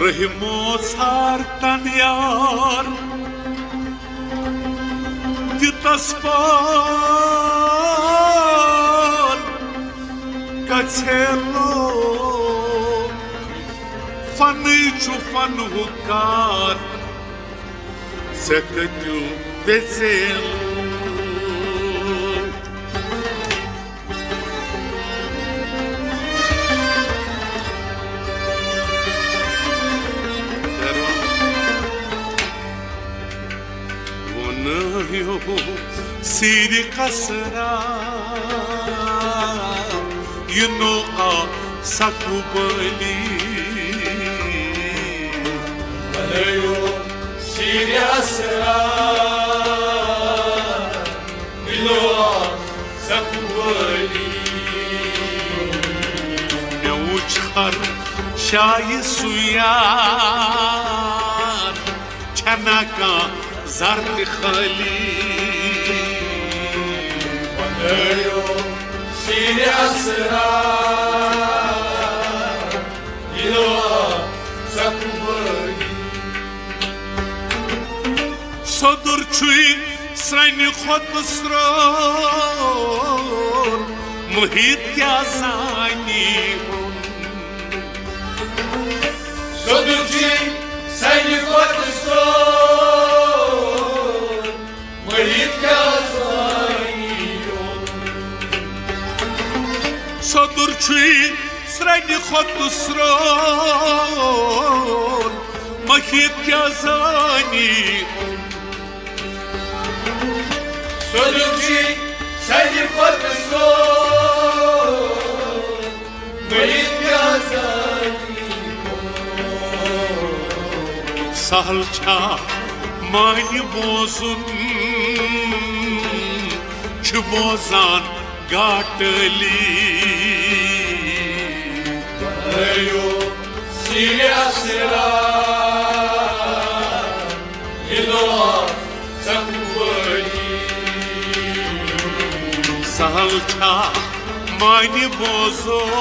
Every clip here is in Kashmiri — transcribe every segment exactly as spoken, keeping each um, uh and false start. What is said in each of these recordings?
رحمو ژھار تن یار، دِتس پان کژھے لوگ۔ فنٕے چھُ فنہُک کار، ژےٚ کتیُو بے ژیل۔ ووٚنُو سیرِ قصرا، یہِ نوقا سکوبلی۔ بنٲیِو سیرِ اسرار، مِلو سکوبلی۔ مےٚ وُچھ ہر جایہِ سُہ یار، چھَنہ کانٛہہ زر تہِ خٲلی۔ بنٲیِو سیرِ اسرار، یہِ نوقا سکوبلی۔ سوٚدُر چھُے سرٛنہِ کھۄتہٕ سرٛوٚن، محیط کیٛاہ زانی ہُن۔ سوٚدُر چھُے سرٛنہِ کھۄتہٕ سرٛوٚن، محیط کیٛاہ زانی ہُن۔ سوٚدُر چھُے سرٛنہِ کھۄتہٕ سرٛوٚن، محیط کیٛاہ زانی۔ سوٚدُر چھُے سرٛنہِ کھۄتہٕ سرٛوٚن، محیط کیٛاہ زانی۔ سہل چھا معنی بوزُن، چھُ بوزان گاٹلی۔ بنٲیِو سیرِ اسرار، یہِ نوقا سکوبلی۔ سہل چھا معنی بوزُن،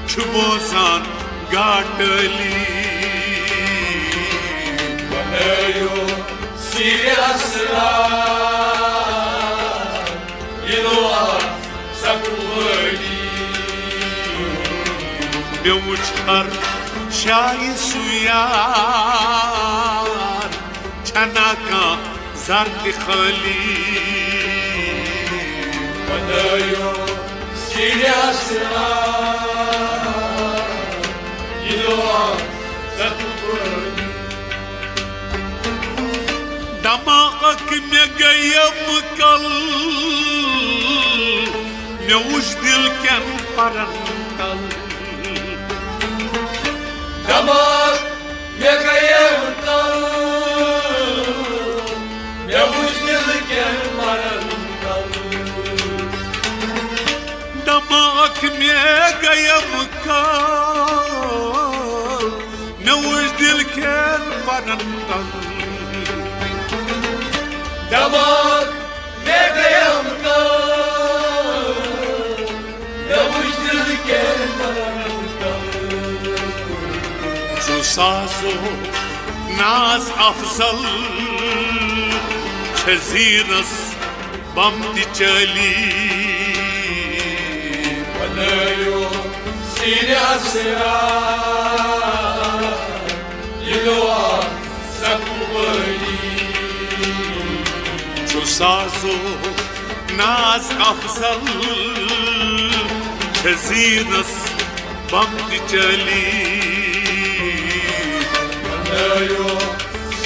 چھُ بوزان گاٹلی۔ بنٲیِو سیرِ اسرار، یہِ نوقا سکوبلی۔ مےٚ وُچھ ہر جایہِ سُہ یار، چھَنہ کانٛہہ زر تہِ خٲلی۔ بنٲیِو سیرِ اسرار، یہِ نوقا سکوبلی۔ دماغ مےٚ گٔیم کل، مےٚ وُچھ دِل کٮ۪ن پرن تل۔ دماغ مےٚ گٔیم کل، مےٚ وُچھ دِل کٮ۪ن پرن تل۔ دماغ مےٚ گٔیم کل، مےٚ وُچھ دِل کٮ۪ن پرن تل۔ دماغ مےٚ گٔیم کل، مےٚ وُچھ دِل کٮ۪ن پرن تل۔ ژٕ سازو ناز افضل چھےٚ زیٖنس بم تہِ چٲلی۔ بنٲیِو سیرِ اسرار، یہِ نوقا سکوبلی۔ چھُ سازو ناز افضل چھےٚ زیٖنس بم تہِ چٲلی۔ بنٲیِو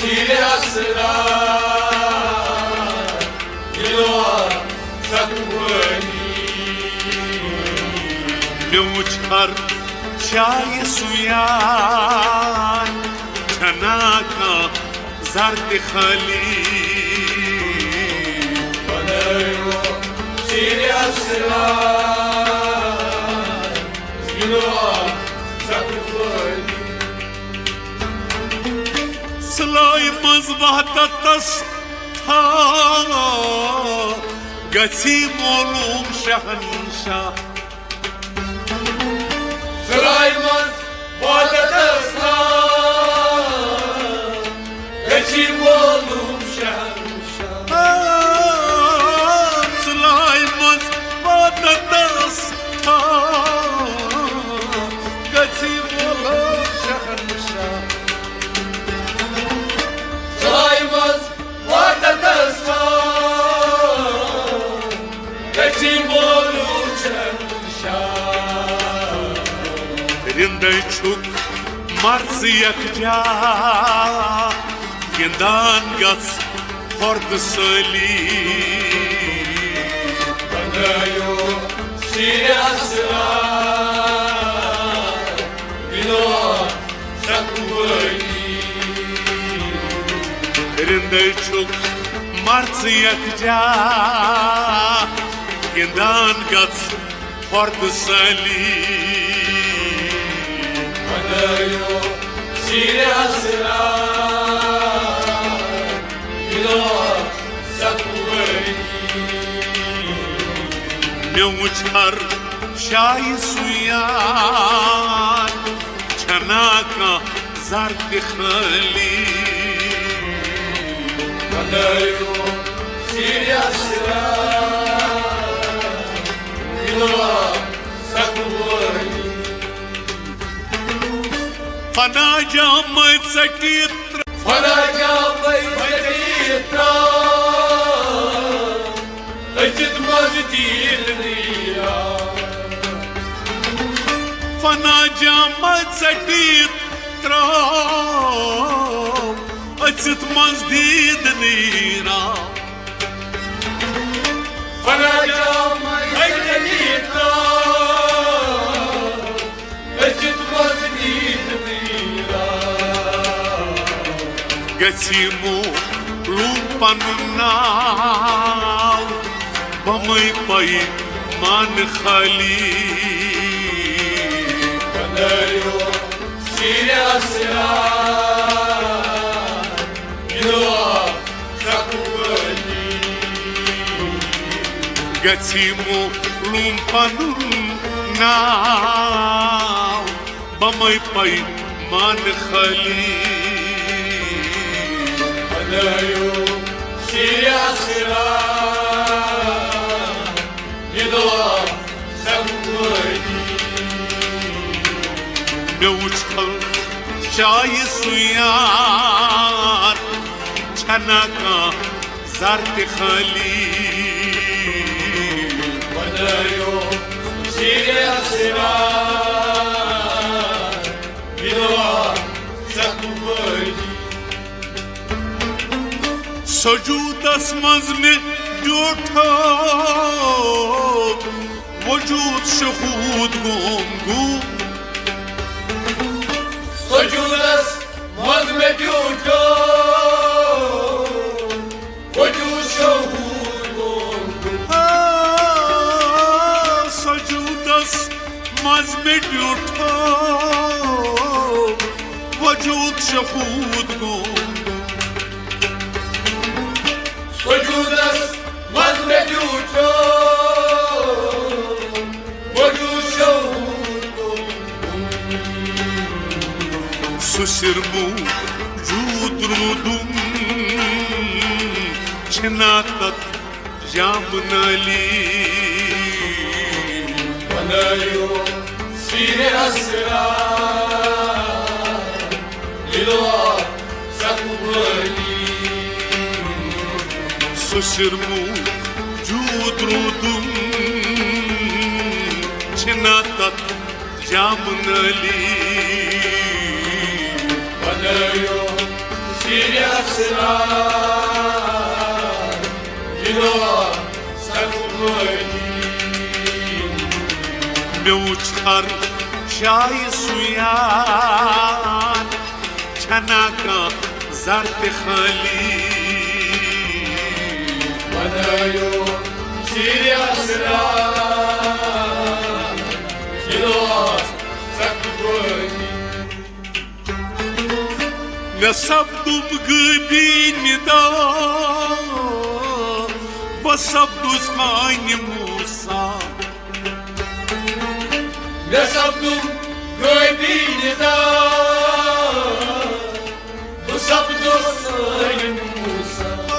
سیرِ اسرار، یہِ نوقا سکوبلی۔ مےٚ وُچھ ہر جایہِ سُہ یار، چھَنہ کانٛہہ زر تہِ خٲلی۔ بنٲیِو سیرِ اسرار، یہِ نوقا سکوبلی۔ سِلٲے منٛز وحدتس تھاو گژھی معلوم شہنشاہ۔ سِلٲے منٛز وحدت مرژٕ یکجا گِنٛدان گژھ ہردٕ سٲلی۔ بنٲیِو سیٖرِ اسرار، بِلو سکوٲلی۔ رِندَے چھُکھ مرژٕ یکجا گِنٛدان گژھ ہردٕ سٲلی۔ بنٲیِو سیٖرِ اسرار، بِلو سکوٲلی۔ مےٚ وُچھ ہر جایہِ سُہ یار، چھنا کانٛہہ زر تہِ خٲلی۔ بنٲیِو سیٖرِ اسرار، بِلو سکوٲلی۔ فنا جامے ژٹِتھ ترٛ-، فنا جامے ژٹِتھ ترٛاو، أژِتھ منٛز دیٖد نیٖرا۔ فنا جامے ژٹِتھ ترٛاو، أژِتھ منٛز دیٖد نیٖرا۔ فنا جامے ژٹِتھ ترٛاو، أژِتھ منٛز دیٖد نیٖرا۔ گژھِ معلوم پنُن ناو، بمے پیمان خٲلی۔ بنٲیِو سیٖرِ اسرار، بِلو سکوٲلی۔ گژھِ معلوم پنُن ناو، بمے پیمان خٲلی۔ بنٲیِو سیٖرِ اسرار، بِلو سکوٲلی۔ مےٚ وُچھ ہر جایہِ سُہ یار، چھنا کانٛہہ زر تہِ خٲلی۔ بنٲیِو سیٖرِ اسرار، بِلو سکوٲلی۔ سجودس منٛز مےٚ بیوٗٹھو، وجود شہود گوم گوم۔ سجودس منٛز مےٚ بیوٗٹھو، وجود شہود گوم گوم۔ آ، سجودس منٛز مےٚ بیوٗٹھو، وجود شہود گوم گوم۔ سجودس منٛز مےٚ بیوٗٹھو، وجود شہود گوم گوم۔ سُہ سِر موٗجوٗد روٗدُم، چھِنا تتھ جام نٲلی۔ بنٲیِو سیٖرِ اسرار، بِلو سکوٲلی۔ سُہ سِر موٗجوٗد روٗدُم، چھِنا تتھ جام نٲلی۔ بنٲیِو سیٖرِ اسرار، بِلو سکوٲلی۔ مےٚ وُچھ ہر جایہِ سُہ یار، چھنا کانٛہہ زر تہِ خٲلی۔ بنٲیِو سیٖرِ اسرار، بِلو سکوٲلی۔ مےٚ سپدُم غٲبی ندا، بہٕ سپدُس ہانہِ موسیٰ۔ مےٚ سپدُم غٲبی ندا، بہٕ سپدُس ہانہِ موسیٰ۔ آ،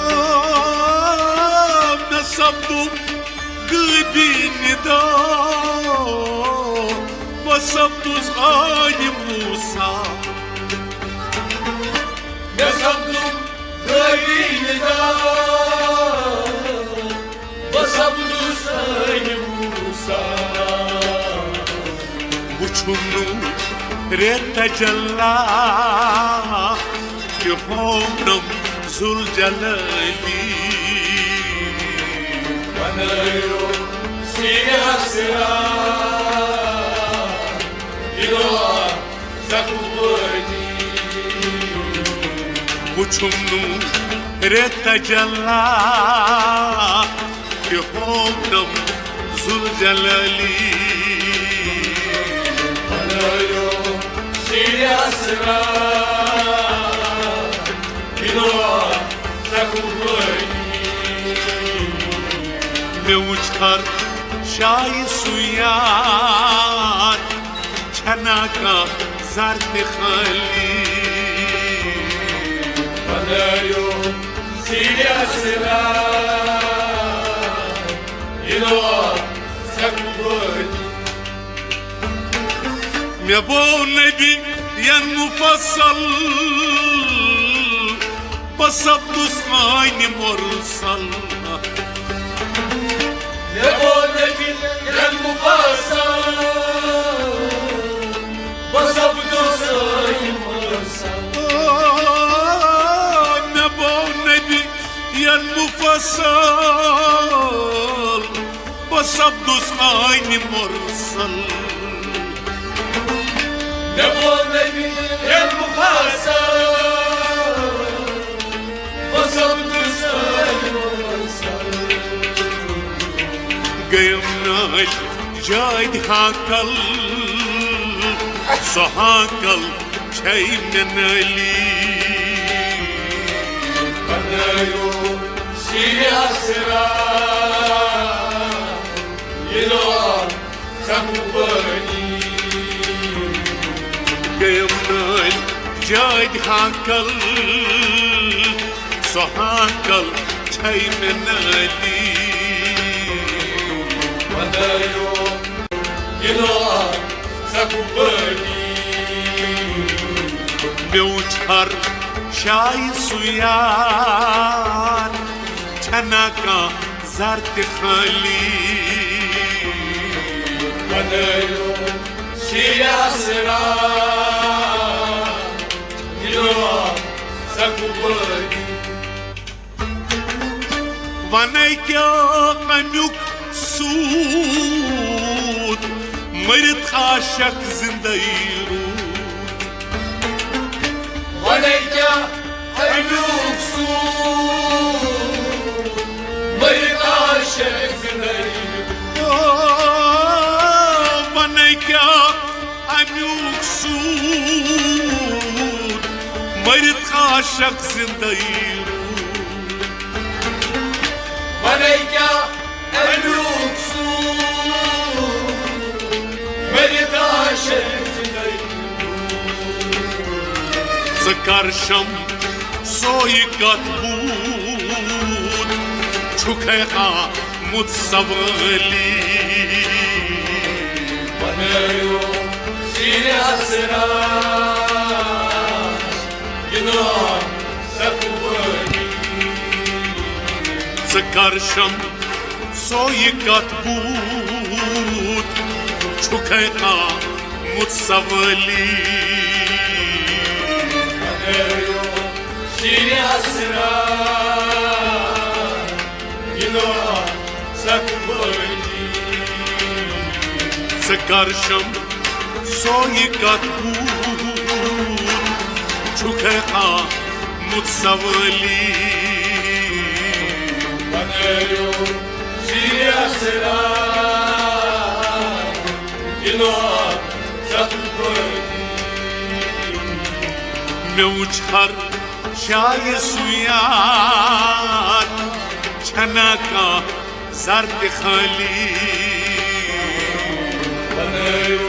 مےٚ سپدُم غٲبی ندا، بہٕ سپدُس ہانہِ موسیٰ۔ مےٚ سپدُم غٲبی ندا، بہٕ سپدُس ہانہِ موسیٰ۔ وُچھُم نہٕ رے تجلا تہِ ہونم ذوالجلالی۔ بنٲیو سیٖرِ اسرار، یہِ دۄہ زکُبٲدی۔ وُچھُم نوٗر رے تجلا تہِ ہونم ذوالجلالی۔ بنٲیو سیٖرِ اسرار، یہِ دۄہ زکُبٲدی۔ مےٚ وُچھ ہر جایہِ سُہ یار، چھنا کانٛہہ زر تہِ خٲلی۔ بنٲیو سیٖرِ اسرار، یہِ دۄہ زکُبٲدی۔ مےٚ بوو نبی ین مفصل، بہٕ سپدُس وانہِ مرسل۔ مےٚ بوو نبی ین مفصل، بہٕ سپدُس وانہِ مرسل۔ مےٚ بوو نبی ین مفصل، بہٕ سپدُس وانہِ مرسل۔ مےٚ بوو نبی ین مفصل، بہٕ سپدُس وانہِ مرسل۔ گٔیم نٲلۍ جادِ ہاکل، سۄ ہاکل چھے مےٚ نٲلی۔ بنٲیو سیٖرِ اسرار، یہِ دۄہ زکُبٲدی۔ گٔیم نٲلۍ جادِ ہاکل، سۄ ہاکل چھے مےٚ نٲلی۔ بنٲیو یہِ دۄہ زکُبٲدی۔ مےٚ وُچھ ہر جایہِ سُہ یار، چھنا کانٛہہ زر تہِ خٲلی۔ بنٲیو سیٖرِ اسرار، یہِ دۄہ زکُبٲدی۔ ونے کیٛاہ امیُک سوٗد، مٔرِتھ عاشق زِندَے روٗد۔ ونے کیٛاہ امیُک سوٗد، مٔرِتھ عاشق زِندَے روٗد۔ او، ونے کیٛاہ امیُک سوٗد، مٔرِتھ عاشق زِندَے روٗد۔ ونے کیٛاہ امیُک سوٗد، مٔرِتھ عاشق زِندَے روٗد۔ ژٕ کر شم سوے کتھ بوٗد، چھُکھے آمُت سوٲلی۔ بنٲیو سیٖرِ اسرار، یہِ دۄہ زکُبٲدی۔ ژٕ کر شم سوے کتھ بوٗد، چھُکھے آمُت سوٲلی۔ بنٲیو سیٖرِ اسرار، یہِ دۄہ زکُبٲدی۔ ژٕ کر شم سوے کتھ بوٗد، چھُکھے آمُت سوٲلی۔ بنٲیو سیٖرِ اسرار، یہِ دۄہ زکُبٲدی۔ مےٚ وُچھ ہر جایہِ سُہ یار، چھنا کانٛہہ زر تہِ خٲلی۔ بنٲیو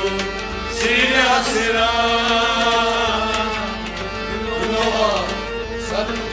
سیٖرِ اسرار، یہِ دۄہ زکُبٲدی۔